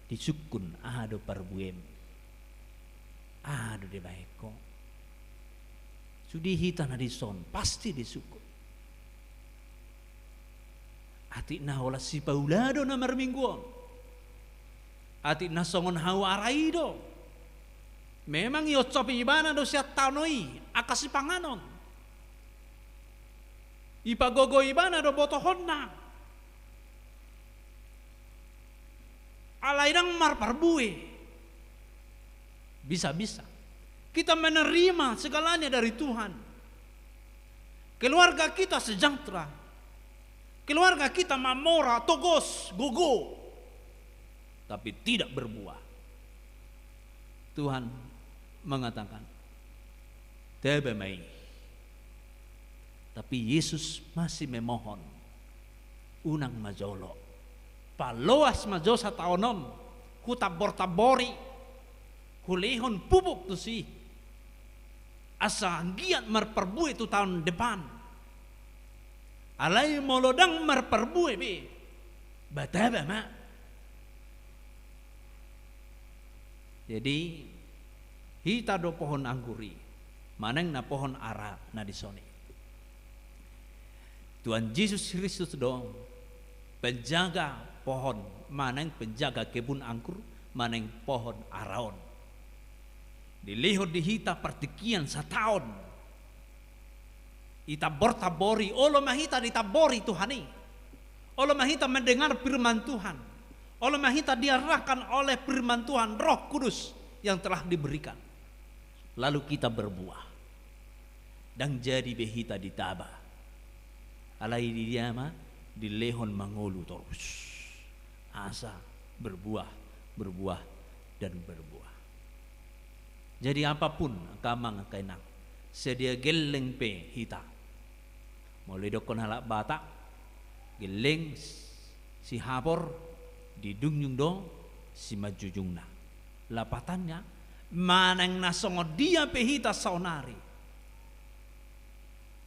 Disungkun aha do parbuem, aha do dibahen ho. Sude hita na dison pasti disungkun. Atik na holan sipaula do na marminggu on. Atik na songon hau ara i do. Memang ionsop ibana do sian tano i angka sipanganon. Ipagogo ibana do botohonna. Alai ndang marparbue. Bisa-bisa kita menerima segalanya dari Tuhan. Keluarga kita sejahtera. Keluarga kita mamora, togos, gogo. Tapi tidak berbuah. Tuhan mengatakan, "Taba ma i." Tapi Yesus masih memohon, "Unang ma jolo. Paloas ma jo sataon on, hutambor-tambori, hulehon pupuk tusi, asa anggiat marparbue tu taon depan. Alai molo ndang marparbue be, ba taba ma." Jadi, hita do pohon anggur i, manang na pohon ara na dison i. Tuhan Jesus Kristus do penjaga pohon, manang penjaga kebun anggur, manang pohon ara on. Dilehon di hita partingkian sataon. Itambor-tambori, olo ma hita ditambori Tuhan i. Olo ma hita mendengar firman Tuhan. Olo ma hita diarahkan oleh firman Tuhan, Roh Kudus yang telah diberikan. Lalu kita berbuah. Ndang jadi be hita ditaba. Alai di dia ma dilehon mangolu torus. Asa berbuah, berbuah, dan berbuah. Jadi apapun, angka amang, angka inang, sadia gelleng pe hita. Molo didokkon halak Batak, gelleng sihapor dijunjung do simanjujungna. Lapatanna, manang na songon dia pe hita saonari,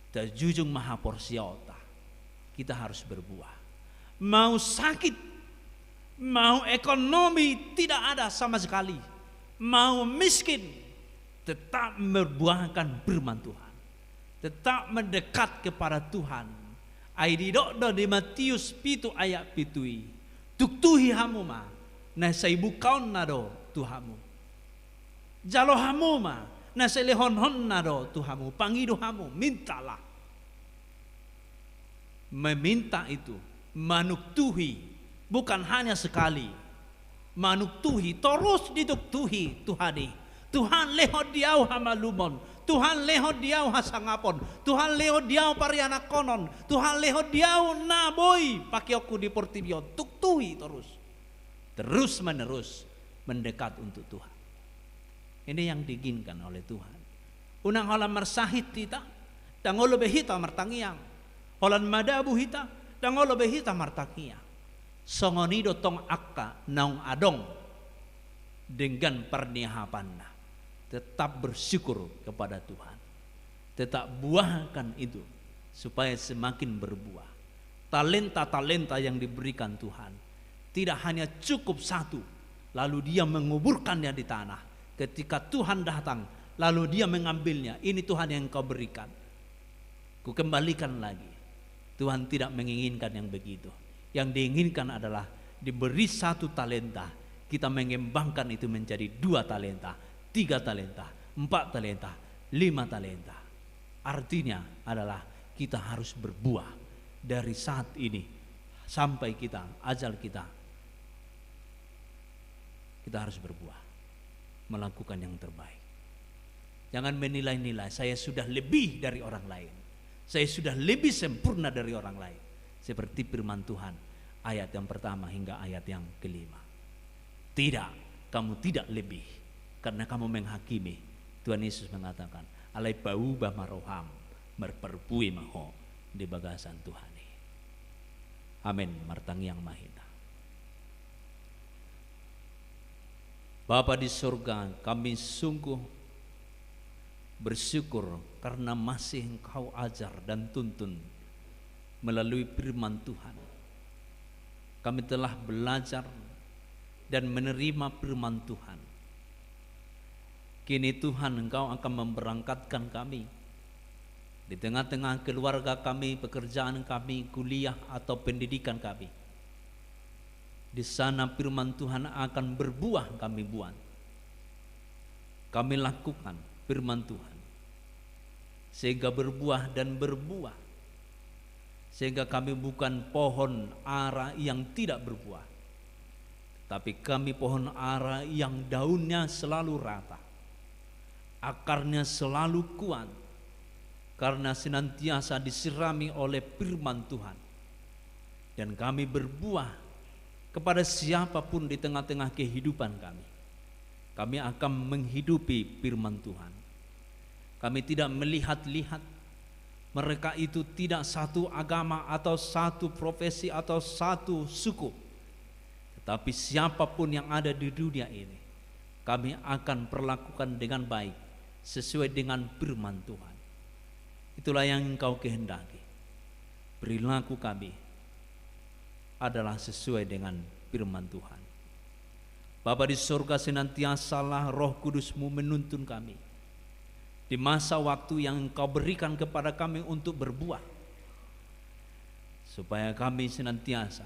tajujung ma haporseaonta. Kita harus berbuah. Mau sakit, mau ekonomi tidak ada sama sekali, mau miskin, tetap membuahkan firman Tuhan. Tetap mendekat kepada Tuhan. Ai didok do di Matius pitu ayat pitu i, tuktuhi hamu ma na sai bukaonna do tu hamu. Jalo hamu ma na sai lehononna do tu hamu, pangido hamu, mintalah. Meminta itu manuktuhi, bukan hanya sekali. Manuktuhi, torus dituktuhi Tuhan i. Tuhan, lehon di ahu hamalumon, Tuhan, lehon di ahu hasangapon. Tuhan, lehon di ahu parianakhonon. Tuhan, lehon di ahu na boi pakeonku di portibi on. Tuktuhi torus. Terus menerus mendekat untuk Tuhan. Ini yang diinginkan oleh Tuhan. Unang holan marsahit hita, ndang olo be hita martangiang. Holan madabu hita, ndang olo be hita martangiang. Songon i do tong angka naung adong denggan parniahapanna. Tetap bersyukur kepada Tuhan. Tetap buahkan itu supaya semakin berbuah. Talenta-talenta yang diberikan Tuhan tidak hanya cukup satu, lalu dia menguburkannya di tanah. Ketika Tuhan datang, lalu dia mengambilnya. Ini Tuhan yang Engkau berikan. Kukembalikan lagi. Tuhan tidak menginginkan yang begitu. Yang diinginkan adalah diberi satu talenta, kita mengembangkan itu menjadi dua talenta, tiga talenta, empat talenta, lima talenta. Artinya adalah kita harus berbuah dari saat ini sampai kita, ajal kita. Kita harus berbuah, melakukan yang terbaik. Jangan menilai-nilai, "Saya sudah lebih dari orang lain. Saya sudah lebih sempurna dari orang lain." Seperti firman Tuhan, ayat yang pertama hingga ayat yang kelima. Tidak, kamu tidak lebih, karena kamu menghakimi. Tuhan Yesus mengatakan, "Alai paubah ma roham, marparbue ma ho di bagasan Tuhan i." Amin. Martangiang ma hita. Bapa di surga, kami sungguh bersyukur karena masih Engkau ajar dan tuntun melalui firman Tuhan. Kami telah belajar dan menerima firman Tuhan. Kini Tuhan, Engkau akan memberangkatkan kami di tengah-tengah keluarga kami, pekerjaan kami, kuliah atau pendidikan kami. Di sana firman Tuhan akan berbuah kami buat. Kami lakukan firman Tuhan. Sehingga berbuah dan berbuah. Sehingga kami bukan pohon ara yang tidak berbuah. Tapi kami pohon ara yang daunnya selalu rata. Akarnya selalu kuat. Karena senantiasa disirami oleh firman Tuhan. Dan kami berbuah kepada siapapun di tengah-tengah kehidupan kami. Kami akan menghidupi firman Tuhan. Kami tidak melihat-lihat, mereka itu tidak satu agama atau satu profesi atau satu suku. Tetapi siapapun yang ada di dunia ini, kami akan perlakukan dengan baik, sesuai dengan firman Tuhan. Itulah yang Engkau kehendaki. Perilaku kami adalah sesuai dengan firman Tuhan. Bapa di surga, senantiasalah Roh Kudus-Mu menuntun kami di masa waktu yang Engkau berikan kepada kami untuk berbuah, supaya kami senantiasa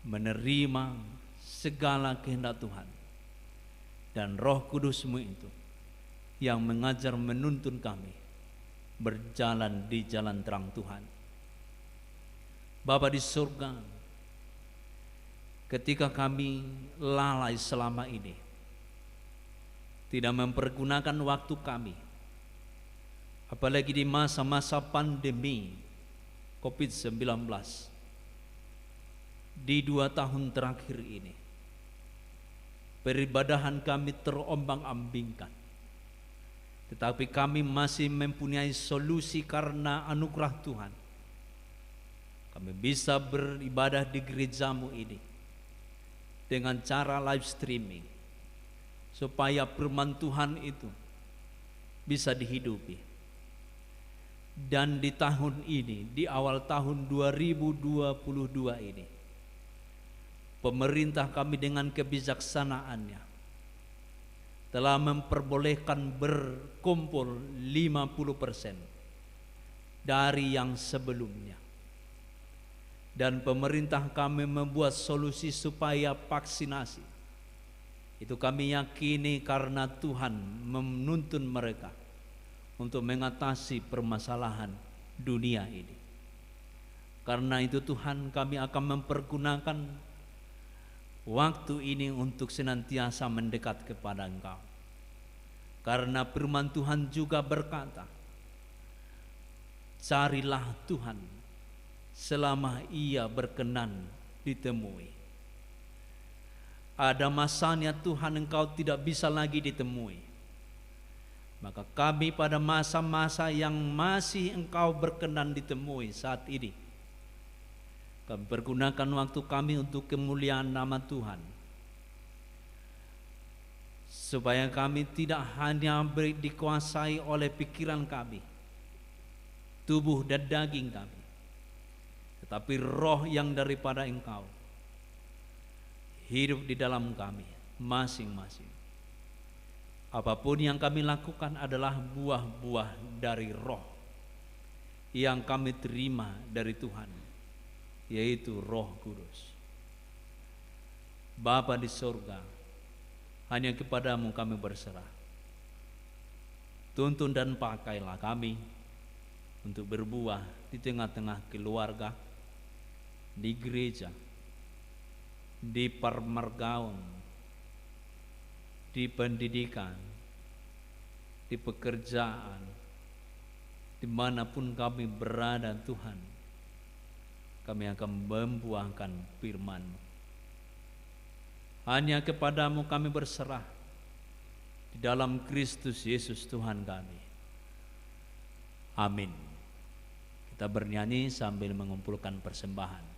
menerima segala kehendak Tuhan dan Roh Kudus-Mu itu yang mengajar menuntun kami berjalan di jalan terang Tuhan. Bapa di surga, ketika kami lalai selama ini, tidak mempergunakan waktu kami, apalagi di masa-masa pandemi covid sembilan belas, di dua tahun terakhir ini, peribadahan kami terombang-ambingkan. Tetapi kami masih mempunyai solusi karena anugerah Tuhan. Kami bisa beribadah di gereja-Mu ini dengan cara live streaming, supaya firman Tuhan itu bisa dihidupi. Dan di tahun ini, di awal tahun dua ribu dua puluh dua ini, pemerintah kami dengan kebijaksanaannya telah memperbolehkan berkumpul lima puluh persen dari yang sebelumnya. Dan pemerintah kami membuat solusi supaya vaksinasi. Itu kami yakini karena Tuhan menuntun mereka untuk mengatasi permasalahan dunia ini. Karena itu Tuhan, kami akan mempergunakan waktu ini untuk senantiasa mendekat kepada Engkau. Karena firman Tuhan juga berkata, "Carilah Tuhan selama Ia berkenan ditemui." Ada masanya Tuhan engkau tidak bisa lagi ditemui. Maka kami pada masa-masa yang masih engkau berkenan ditemui saat ini, kami pergunakan waktu kami untuk kemuliaan nama Tuhan. Supaya kami tidak hanya ber-, dikuasai oleh pikiran kami, tubuh dan daging kami, tetapi Roh yang daripada Engkau hidup di dalam kami masing-masing. Apapun yang kami lakukan adalah buah-buah dari Roh yang kami terima dari Tuhan, yaitu Roh Kudus. Bapa di sorga, hanya kepada-Mu kami berserah. Tuntun dan pakailah kami untuk berbuah di tengah-tengah keluarga, di gereja, di parmargaon, di pendidikan, di pekerjaan, dimanapun kami berada, Tuhan, kami akan membuahkan firman-Mu. Hanya kepada-Mu kami berserah, di dalam Kristus Yesus Tuhan kami. Amin. Kita bernyanyi sambil mengumpulkan persembahan.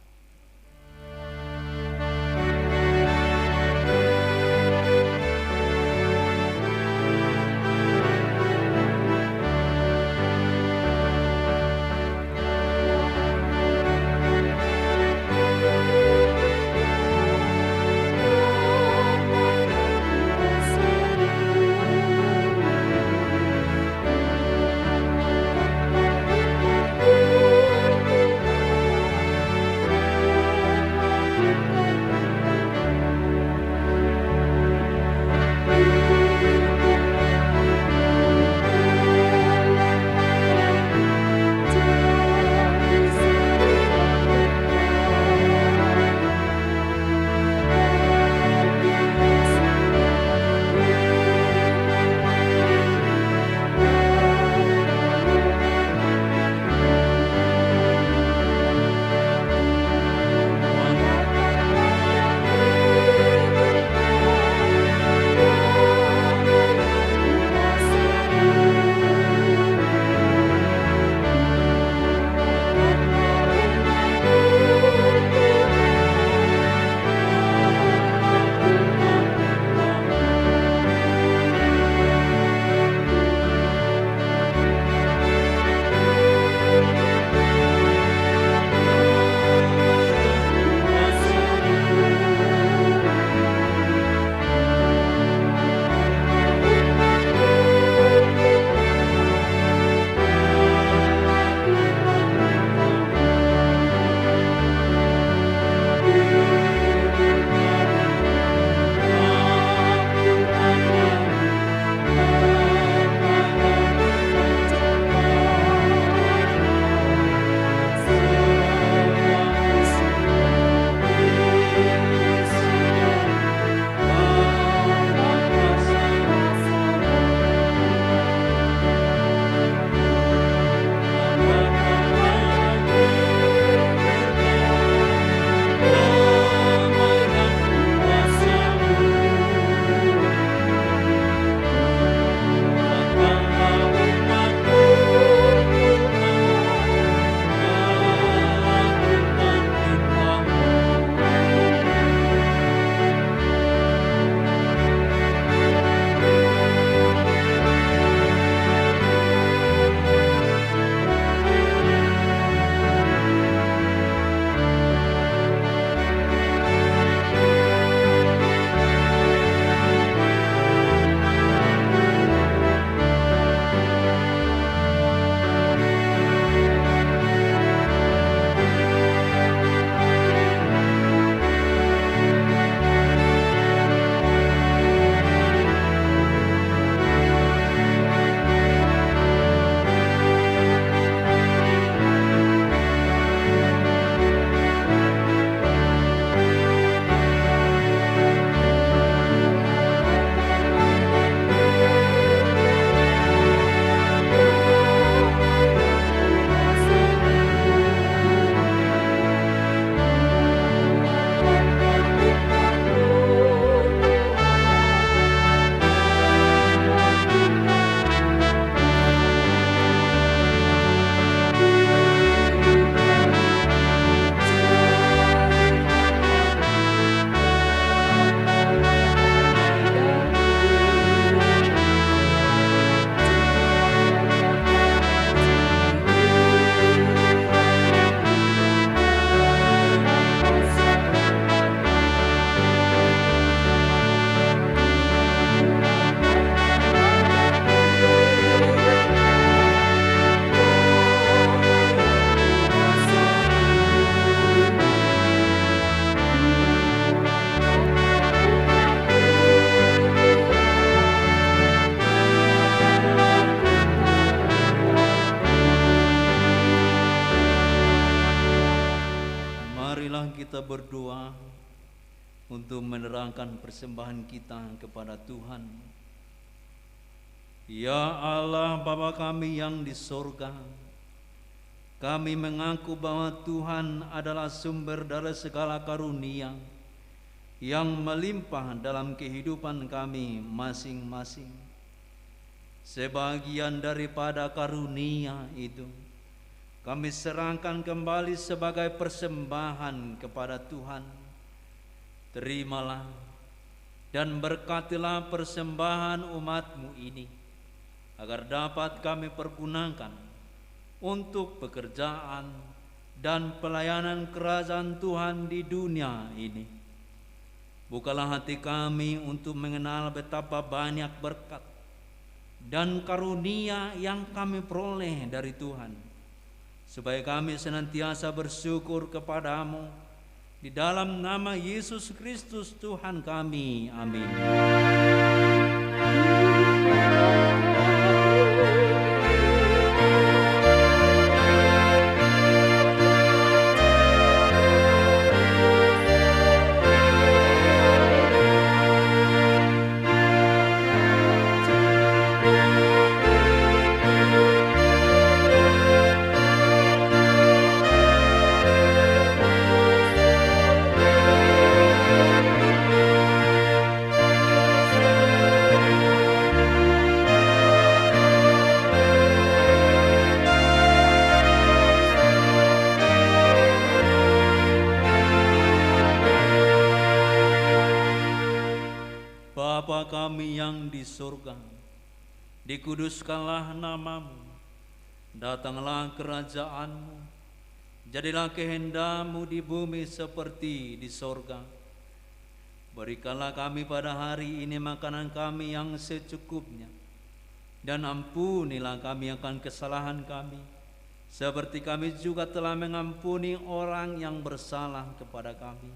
Untuk menyerahkan persembahan kita kepada Tuhan. Ya Allah, Bapa kami yang di sorga, kami mengaku bahwa Tuhan adalah sumber dari segala karunia yang melimpah dalam kehidupan kami masing-masing. Sebagian daripada karunia itu kami serahkan kembali sebagai persembahan kepada Tuhan. Terimalah dan berkatilah persembahan umat-Mu ini, agar dapat kami pergunakan untuk pekerjaan dan pelayanan kerajaan Tuhan di dunia ini. Bukalah hati kami untuk mengenal betapa banyak berkat dan karunia yang kami peroleh dari Tuhan, supaya kami senantiasa bersyukur kepada-Mu. Di dalam nama Yesus Kristus Tuhan kami. Amin. Bapa kami yang di sorga, dikuduskanlah nama-Mu, datanglah kerajaan-Mu, jadilah kehendak-Mu di bumi seperti di sorga. Berikanlah kami pada hari ini makanan kami yang secukupnya, dan ampunilah kami akan kesalahan kami, seperti kami juga telah mengampuni orang yang bersalah kepada kami.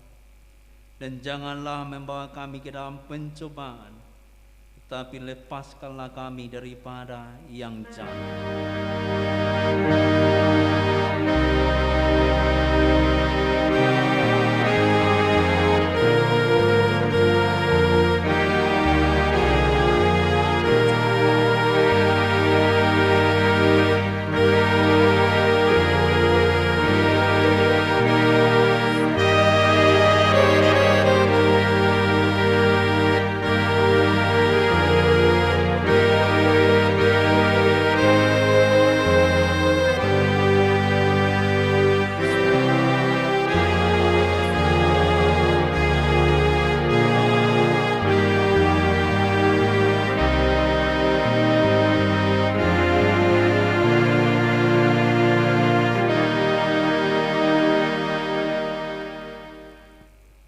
Dan janganlah membawa kami ke dalam pencobaan, tapi lepaskanlah kami daripada yang jahat.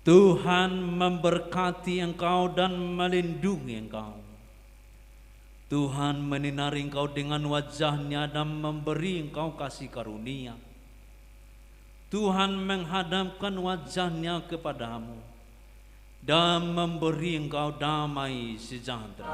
Tuhan memberkati engkau dan melindungi engkau. Tuhan menyinari engkau dengan wajah-Nya dan memberi engkau kasih karunia. Tuhan menghadapkan wajah-Nya kepadamu dan memberi engkau damai sejahtera.